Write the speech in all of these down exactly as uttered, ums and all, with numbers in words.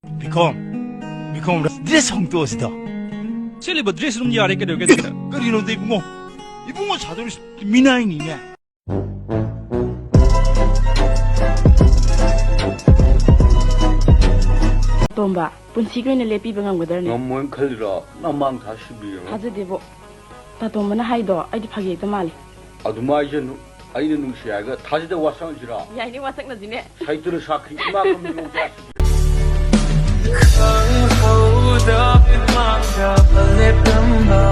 BCom, BCom, dress ꯍꯣꯡꯇꯣꯛꯑꯁꯤꯗ꯫ ꯁꯦꯠꯂꯤꯕ dress ꯑꯗꯨꯝ ꯌꯥꯔꯦ, ꯀꯩꯗꯧꯔꯒꯦ? ꯀꯔꯤꯅꯣꯗ ꯏꯕꯨꯡꯉꯣ? ꯏꯕꯨꯡꯉꯣ ꯁꯥꯗꯧꯔꯤꯁꯤ ꯃꯤꯅꯥꯏꯅꯤꯅꯦ꯫ ꯇꯣꯝꯕ, ꯄꯨꯟꯁꯤꯒꯤ ꯑꯣꯏꯅ ꯂꯦꯞꯄꯤꯕ ꯉꯝꯒꯗ꯭ꯔꯅꯦ? ꯉꯝꯃꯣꯏꯅ ꯈꯜꯂꯤꯔꯣ? ꯅꯃꯥꯡ ꯊꯥ ꯁꯤꯕꯤꯔꯣ꯫ ꯊꯥꯖꯗꯦꯕꯣ꯫ ꯇꯥꯇꯣꯝꯕꯅ ꯍꯥꯏꯗꯣ ꯑꯩꯗꯤ ꯐꯥꯒꯤ ꯍꯦꯛꯇ ꯃꯥꯜꯂꯤ꯫ ꯑꯗꯨꯃꯥꯏꯖꯅꯨ꯫ ꯑꯩꯅ ꯅꯨꯡꯁꯤ ꯍꯥꯏꯔꯒ ꯊꯥꯖꯗ ꯋꯥꯁꯛꯅꯁꯤꯔꯣ? ꯌꯥꯏꯅꯦ, ꯋꯥꯁꯛꯅꯁꯤꯅꯦ꯫ ꯁꯩꯇꯨꯅ ꯁꯥꯈꯤ ꯏꯃꯥ ꯀꯃꯤꯂꯣꯡ ꯆꯥꯁꯤ꯫ ꯈꯪꯍꯧꯗ ꯃꯤꯠꯃꯥꯡꯗ ꯂꯦꯞꯂꯝꯕ,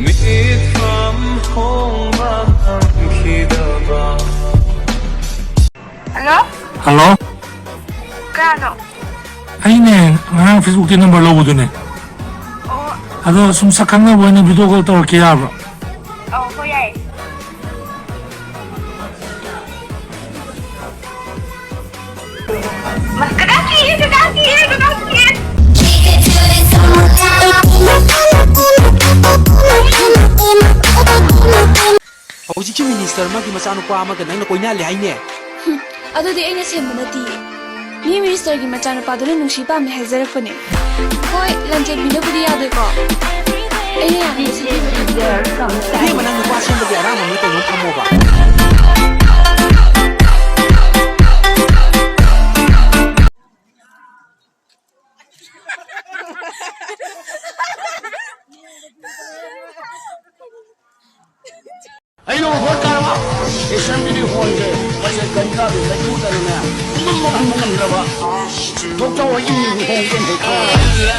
ꯃꯤꯠꯐꯝ ꯍꯣꯡꯕ ꯉꯝꯈꯤꯗꯕ꯫ ꯍꯜꯂꯣ? ꯍꯜꯂꯣ? ꯀꯅꯥꯅꯣ? ꯑꯩꯅꯦ, ꯉꯔꯥꯡ Facebook-ꯇꯤ ꯅꯝꯕꯔ ꯂꯧꯕꯗꯨꯅꯦ꯫ ꯑꯣ꯫ ꯑꯗꯣ ꯁꯨꯝ ꯁꯛ ꯈꯪꯅꯕ ꯑꯣꯏꯅ video call ꯇꯧꯔꯛꯀꯦ ꯌꯥꯕ꯭ꯔꯣ? ꯑꯧ, ꯍꯣꯏ, ꯌꯥꯏꯌꯦ꯫ ꯃꯥ, ꯀꯗꯥꯏ ꯆꯠꯈꯤꯒꯦ, ꯀꯗꯥꯏ ꯆꯠꯈꯤꯒꯦ, ꯀꯗꯥꯏ ꯆꯠꯈꯤꯒꯦ? ꯍꯧꯖꯤꯛꯀꯤ ꯃꯤꯅꯤꯁꯇꯔ ꯑꯃꯒꯤ ꯃꯆꯥꯅꯨꯄꯥ ꯑꯃꯒ ꯅꯪꯅ ꯀꯣꯏꯅꯍꯜꯂꯦ ꯍꯥꯏꯅꯦ꯫ ꯍꯨꯝ, ꯑꯗꯨꯗꯤ ꯑꯩꯅ ꯁꯦꯝꯕ ꯅꯠꯇꯤꯌꯦ꯫ ꯃꯤ ꯃꯤꯅꯤꯁꯇꯔꯒꯤ ꯃꯆꯥꯅꯨꯄꯥꯗꯨꯅ ꯅꯨꯡꯁꯤ ꯄꯥꯝꯃꯦ ꯍꯥꯏꯖꯔꯛꯄꯅꯦ꯫ ꯍꯣꯏ, ꯂꯥꯟꯖꯦꯟꯕꯤꯅꯕꯨꯗꯤ ꯌꯥꯗꯦꯀꯣ꯫ ꯑꯩꯅ ꯌꯥꯅꯕ ꯁꯤꯟꯕꯤꯕꯅꯦ꯫ ꯏꯕꯦꯝꯃ, ꯅꯪ ꯅꯨꯄꯥ ꯁꯦꯝꯕꯒꯤ ꯑꯔꯥꯡꯕ ꯃꯤ ꯀꯩꯅꯣꯝ ꯊꯝꯃꯣꯕ꯫ ꯑꯩꯅ ꯚꯣꯠ ꯀꯥꯔꯕ ꯑꯦꯁꯦꯝꯕ꯭ꯂꯤ ꯍꯣꯜꯁꯦ ꯃꯁꯦ ꯒꯟꯖꯥꯗꯨ ꯂꯩꯊꯣꯛꯇꯅꯅꯦ ꯄꯨꯡꯃꯝ ꯃꯝꯍꯟꯕ ꯉꯝꯗ꯭ꯔꯕ ꯗꯣꯛꯇꯔ ꯍꯣꯏꯒꯤ ꯃꯤꯡ ꯍꯣꯡꯒꯦꯅ ꯍꯦꯛ ꯈꯜꯂꯦ꯫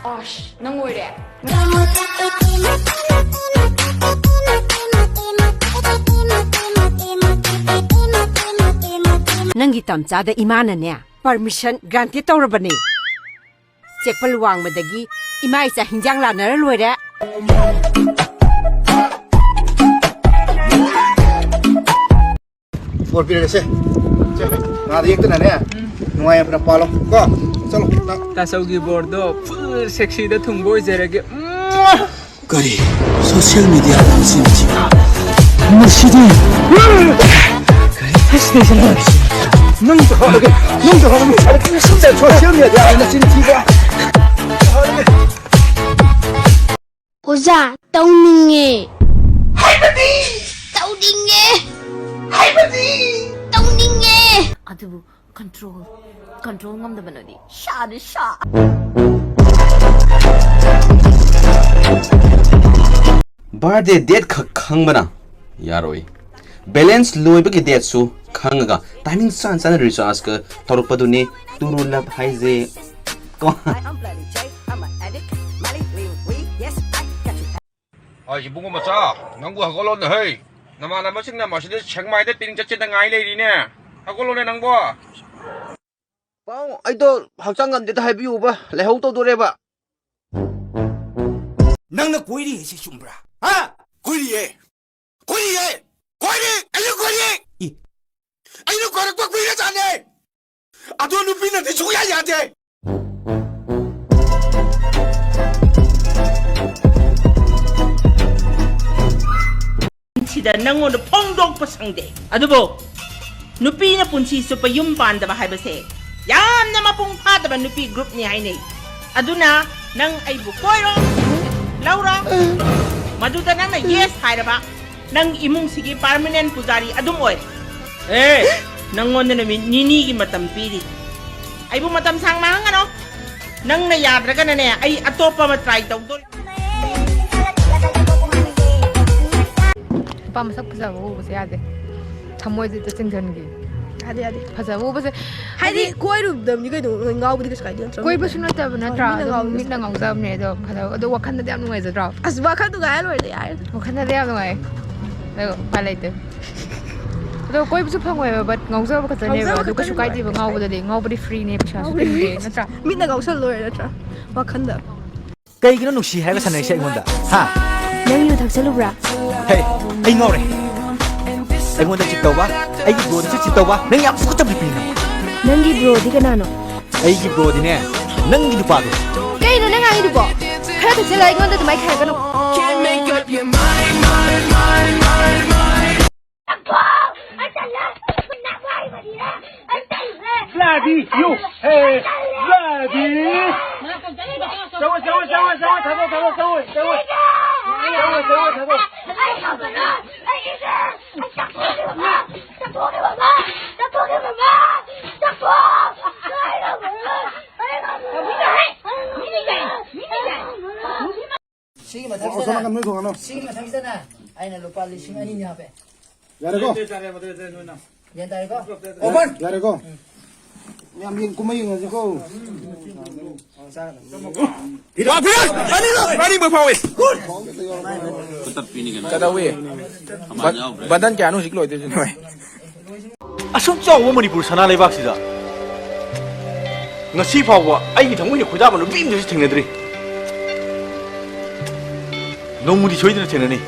ꯑꯁ, ꯅꯪ ꯑꯣꯏꯔꯦ꯫ ꯅꯪꯒꯤ ꯇꯝꯆꯥꯗ ꯏꯃꯥꯅꯅꯦ, permission granted ꯇꯧꯔꯕꯅꯦ꯫ ꯆꯦꯛꯄꯜ ꯋꯥꯡꯃꯗꯒꯤ ꯏꯃꯥ ꯏꯆꯥ ꯍꯤꯟꯖꯥꯡ ꯂꯥꯟꯅꯔ ꯂꯣꯏꯔꯦ꯫ ꯕꯣꯔ ꯄꯤꯔꯒꯦꯁꯦ꯫ ꯁꯦ꯫ ꯉꯥꯗ ꯌꯦꯛꯇꯅꯅꯦ, ꯅꯨꯡꯉꯥꯏ ꯌꯥꯏꯐꯅ ꯄꯥꯜꯂꯣ ꯀꯣ꯫ ꯆꯠꯂꯣ ꯅꯪ꯫ ꯇꯥꯆꯧꯒꯤ ꯕꯣꯔꯗꯣ ꯐꯨꯜ ꯁꯦꯛꯁꯤꯗ ꯊꯨꯡꯕ ꯑꯣꯏꯖꯔꯒꯦ꯫ ꯀꯔꯤ? ꯁꯣꯁꯤꯌꯦꯜ ꯃꯤꯗꯤꯌꯥꯗ ꯃꯆꯤꯟ ꯊꯤꯕ? ꯃꯁꯤꯗꯤ ꯀꯔꯤ? ꯅꯪ ꯇꯧꯍꯧꯔꯒꯦ, ꯅꯪ ꯇꯧꯍꯧꯔꯒꯦ꯫ ꯁꯣꯁꯤꯌꯦꯜ ꯃꯤꯗꯤꯌꯥꯗ ꯃꯆꯤꯟ ꯊꯤꯕ꯫ ꯑꯣꯖꯥ, ꯇꯧꯅꯤꯡꯉꯦ꯫ ꯍꯥꯏꯕꯗꯤ? ꯇꯧꯅꯤꯡꯉꯦ꯫ ꯍꯥꯏꯕꯗꯤ? ꯇꯧꯅꯤꯡꯉꯦ꯫ ꯑꯗꯨꯕꯨ ꯀꯟꯇ꯭ꯔꯣꯜ, ꯀꯟꯇ꯭ꯔꯣꯜ ꯉꯝꯗꯕꯅꯗꯤ ꯁꯥꯗꯤ ꯁꯥ꯫ ꯕꯥꯔꯗꯦ ꯗꯦꯠ ꯈꯛ ꯈꯪꯕꯅ ꯌꯥꯔꯣꯏ꯫ ꯕꯦꯂꯦꯟꯁ ꯂꯣꯏꯕꯒꯤ ꯗꯦꯠꯁꯨ ꯈꯪꯉꯒ ꯇꯥꯏꯃꯤꯡ ꯆꯥꯟ ꯆꯥꯅ ꯔꯤꯆꯥꯔꯖꯀ ꯇꯧꯔꯛꯄꯗꯨꯅꯤ ꯇꯨꯔꯨ ꯂꯞ ꯍꯥꯏꯁꯦ꯫ ꯀꯣ? ꯑꯩ ꯏꯕꯨꯡꯉꯣ ꯃꯆꯥ, ꯅꯪꯕꯨ ꯍꯧꯒꯠꯂꯣꯅꯦ ꯍꯩ꯫ ꯅꯃꯥꯟꯅꯕꯁꯤꯡꯅ ꯃꯁꯤꯗ ꯁꯦꯛꯃꯥꯏꯗ picnic ꯆꯠꯁꯦꯅ ꯉꯥꯏ ꯂꯩꯔꯤꯅꯦ꯫ ꯍꯧꯒꯠꯂꯣꯅꯦ ꯅꯪꯕꯣ꯫ ꯄꯥꯎ, ꯑꯩꯗꯣ ꯍꯛꯆꯥꯡ ꯉꯝꯗꯦꯗ ꯍꯥꯏꯕꯤꯌꯨꯕ, ꯂꯥꯏꯍꯧ ꯇꯧꯗꯣꯔꯦꯕ꯫ ꯅꯪꯅ ꯀꯣꯏꯔꯤ ꯍꯥꯏꯁꯤ ꯆꯨꯝꯕ꯭ꯔꯥ? ꯍꯥ? ꯀꯣꯏꯔꯤꯌꯦ꯫ ꯀꯣꯏꯔꯤꯌꯦ꯫ ꯀꯣꯏꯔꯤ꯫ ꯑꯩꯁꯨ ꯀꯣꯏꯔꯤ꯫ ꯏ꯫ ꯑꯩꯁꯨ ꯀꯣꯏꯔꯛꯄ ꯀꯨꯏꯔꯖꯥꯠꯅꯦ꯫ ꯑꯗꯣ ꯅꯨꯄꯤꯅꯗꯤ ꯁꯨꯡꯌꯥ ꯌꯥꯗꯦ꯫ ꯁꯤꯗ ꯅꯪꯉꯣꯟꯗ ꯐꯣꯡꯗꯣꯛꯄ ꯁꯪꯗꯦ꯫ ꯑꯗꯨꯕꯨ ꯅꯨꯄꯤꯅ ꯄꯨꯟꯁꯤ ꯆꯨꯞꯄ ꯌꯨꯝ ꯄꯥꯟꯗꯕ ꯍꯥꯏꯕꯁꯦ ꯌꯥꯝꯅ ꯃꯄꯨꯡ ꯐꯥꯗꯕ ꯅꯨꯄꯤ groupꯅꯤ ꯍꯥꯏꯅꯩ꯫ ꯑꯗꯨꯅ ꯅꯪ ꯑꯩꯕꯨ ꯀꯣꯏꯔꯣ, ꯂꯧꯔꯣ, ꯃꯗꯨꯗ ꯅꯪꯅ yes ꯍꯥꯏꯔꯕ, ꯅꯪ ꯏꯃꯨꯡꯁꯤꯒꯤ permanent ꯄꯨꯖꯥꯔꯤ ꯑꯗꯨꯝ ꯑꯣꯏ꯫ ꯑꯦ, ꯅꯪꯉꯣꯟꯗ ꯅꯨꯃꯤꯠ ꯅꯤꯅꯤꯒꯤ ꯃꯇꯝ ꯄꯤꯔꯤ꯫ ꯑꯩꯕꯨ ꯃꯇꯝ ꯁꯥꯡ ꯃꯥꯡꯍꯟꯒꯅꯣ꯫ ꯅꯪꯅ ꯌꯥꯗ꯭ꯔꯒꯅꯅꯦ, ꯑꯩ ꯑꯇꯣꯞꯄ ꯑꯃ try ꯇꯧꯗꯣꯔꯤ꯫ ꯅꯨꯄꯥ ꯃꯁꯛ ꯐꯖꯕ ꯎꯕꯁꯦ ꯌꯥꯗꯦ꯫ ꯊꯃꯣꯏꯁꯦ ꯍꯦꯛꯇ ꯆꯤꯡꯁꯤꯟꯈꯤ꯫ ꯌꯥꯗꯦ, ꯌꯥꯗꯦ꯫ ꯐꯖꯕ ꯎꯕꯁꯦ ꯍꯥꯏꯗꯤ ꯍꯥꯏꯗꯤ ꯀꯣꯏꯔꯨꯗꯕꯅꯤ ꯀꯩꯅꯣ, ꯉꯥꯎꯕꯗꯤ ꯀꯩꯁꯨ ꯀꯥꯏꯗꯦ ꯅꯠꯇ꯭ꯔꯥ? ꯀꯣꯏꯕꯁꯨ ꯅꯠꯇꯕ ꯅꯠꯇ꯭ꯔꯥ? ꯍꯣꯏ, ꯃꯤꯅ ꯑꯗꯨꯝ ꯉꯥꯎꯕꯗꯤ ꯃꯤꯠꯅ ꯀꯩꯁꯨ ꯀꯥꯏꯗꯦ꯫ ꯉꯥꯎꯖꯕꯅꯦ ꯑꯗꯣ ꯐꯖꯕ, ꯑꯗꯣ ꯋꯥꯈꯜꯗꯗꯤ ꯌꯥꯝ ꯅꯨꯡꯉꯥꯏꯖꯗ꯭ꯔꯣ? ꯑꯁ, ꯋꯥꯈꯜ ꯅꯨꯡꯉꯥꯏꯔ ꯂꯣꯏꯔꯦ, ꯌꯥꯔꯦ꯫ ꯋꯥꯈꯜꯗꯗꯤ ꯌꯥꯝ ꯅꯨꯡꯉꯥꯏ꯫ ꯑꯗꯣ ꯎꯄꯥꯏ ꯂꯩꯇꯦ꯫ ꯑꯗꯣ ꯀꯣꯏꯕꯁꯨ ꯐꯪꯉꯣꯏꯕ, but ꯉꯥꯎꯖꯕ ꯈꯛꯇꯅꯦꯕ꯫ ꯉꯥꯎꯖꯕ ꯑꯗꯨ ꯀꯩꯁꯨ ꯈꯛꯇꯅꯦꯕ꯫ ꯀꯥꯏꯗꯦꯕ ꯉꯥꯎꯕꯗꯗꯤ꯫ ꯉꯥꯎꯕꯗꯤ freeꯅꯦ, ꯄꯩꯁꯥꯁꯨ ꯉꯥꯎꯕꯗꯤ ꯇꯤꯡꯗꯦ, ꯅꯠꯇ꯭ꯔꯥ? ꯃꯤꯠꯅ ꯉꯥꯎꯁꯜ ꯂꯣꯏꯔꯦ ꯅꯠꯇ꯭ꯔꯥ? ꯋꯥꯈꯟꯗ꯫ ꯀꯩꯒꯤꯅꯣ ꯅꯨꯡꯁꯤ ꯍꯥꯏꯔꯒ ꯁꯥꯟꯅꯔꯤꯁꯦ ꯑꯩꯉꯣꯟꯗ? ꯍꯥ? ꯅꯪ ꯌꯨ ꯊꯛꯆꯜꯂꯨꯕ꯭ꯔꯥ? ꯍꯦ, ꯑꯩ ꯉꯥꯎꯔꯦ꯫ ꯑꯩꯉꯣꯟꯗ cheat ꯇꯧꯕ? ꯑꯩꯒꯤ ꯕ꯭ꯔꯣꯗ ꯆꯤꯠ ꯇꯧꯕ ꯅꯪ ꯌꯥꯝ ꯁꯣꯛꯆꯕꯗꯤ ꯄꯤꯅ꯫ ꯅꯪꯒꯤ ꯕ꯭ꯔꯣꯗꯤ ꯀꯅꯥꯅꯣ? ꯑꯩꯒꯤ ꯕ꯭ꯔꯣꯗꯤꯅꯦ, ꯅꯪꯒꯤ ꯅꯨꯄꯥꯗꯣ꯫ ꯀꯩꯅꯣ ꯅꯪ ꯉꯥꯡꯉꯤꯗꯨꯕꯣ? ꯈꯔ ꯊꯛꯆꯜꯂ ꯑꯩꯉꯣꯟꯗ ꯑꯗꯨꯃꯥꯏꯅ ꯈꯥꯏꯔꯛꯀꯅꯨ꯫ Can't make up your mind, mind, mind, mind, mind. ꯑꯩ ꯇꯜꯂꯦ꯫ ꯅꯪ ꯍꯥꯏꯕꯅꯤꯅꯦ꯫ ꯑꯩ ꯇꯜꯂꯦ꯫ Bloody you! Hey, bloody! ꯆꯪꯉꯣ, ꯆꯪꯉꯣ, ꯆꯪꯉꯣ, ꯆꯪꯉꯣ, ꯊꯥꯗꯣꯛ, ꯊꯥꯗꯣꯛ, ꯆꯪꯉꯣ, ꯆꯪꯉꯣ꯫ ꯆꯪꯉꯣ, ꯆꯪꯉꯣ, ꯊꯥꯗꯣꯛ꯫ ꯑꯩ ꯉꯝꯃꯔꯣꯏ꯫ ꯑꯩꯒꯤꯁꯦ꯫ ꯑꯩ ꯆꯥꯛꯊꯣꯛꯑꯒꯦ ꯃꯃꯥ꯫ ꯆꯥꯛꯊꯣꯛꯑꯒꯦ ꯃꯃꯥ꯫ ꯆꯥꯛꯊꯣꯛꯑꯒꯦ ꯃꯃꯥ꯫ ꯆꯥꯛꯊꯣꯛ꯫ ꯑꯩ ꯉꯝꯃꯔꯣꯏ꯫ ꯑꯩ ꯉꯝꯃꯔꯣꯏ꯫ ꯑꯩ ꯉꯝꯃꯔꯣꯏ꯫ ꯁꯤꯒꯤ ꯃꯊꯛꯁꯤꯗꯅꯦ, ꯁꯤꯒꯤ ꯃꯊꯛꯁꯤꯗꯅꯦ ꯑꯩꯅ ꯂꯨꯄꯥ ꯂꯤꯁꯤꯡ ꯑꯅꯤꯅꯤ ꯍꯥꯞꯄꯦ꯫ ꯌꯥꯔꯦꯀꯣ? ꯒ꯭ꯌꯥꯟ ꯇꯥꯔꯦꯀꯣ? ꯑꯣꯄꯟ! ꯌꯥꯔꯦꯀꯣ? ꯃꯌꯥꯝ ꯌꯦꯡ ꯀꯨꯝꯍꯩ ꯌꯦꯡꯉꯁꯤꯀꯣ꯫ ꯋꯥ ꯐꯤꯔꯣꯏ! ꯑꯅꯤꯔꯛ! ꯑꯅꯤꯃꯛ ꯐꯥꯎꯏ! ꯀꯩꯗꯧꯏ? ꯕꯟ-, ꯕꯟꯗꯟ ꯀꯌꯥꯅꯣ ꯍꯧꯖꯤꯛ ꯂꯣꯏꯗꯣꯏꯁꯤꯅ? ꯑꯁꯨꯛ ꯆꯥꯎꯕ ꯃꯅꯤꯄꯨꯔ ꯁꯅꯥ ꯂꯩꯕꯥꯛꯁꯤꯗ ꯉꯁꯤ ꯐꯥꯎꯕ ꯑꯩꯒꯤ ꯊꯃꯣꯏꯅ ꯈꯣꯏꯗꯥꯕ ꯅꯨꯄꯤ ꯑꯃꯁꯨ ꯊꯦꯡꯅꯗ꯭ꯔꯤ꯫ ꯅꯣꯡꯃꯗꯤ ꯁꯣꯏꯗꯅ ꯊꯦꯡꯅꯅꯤ꯫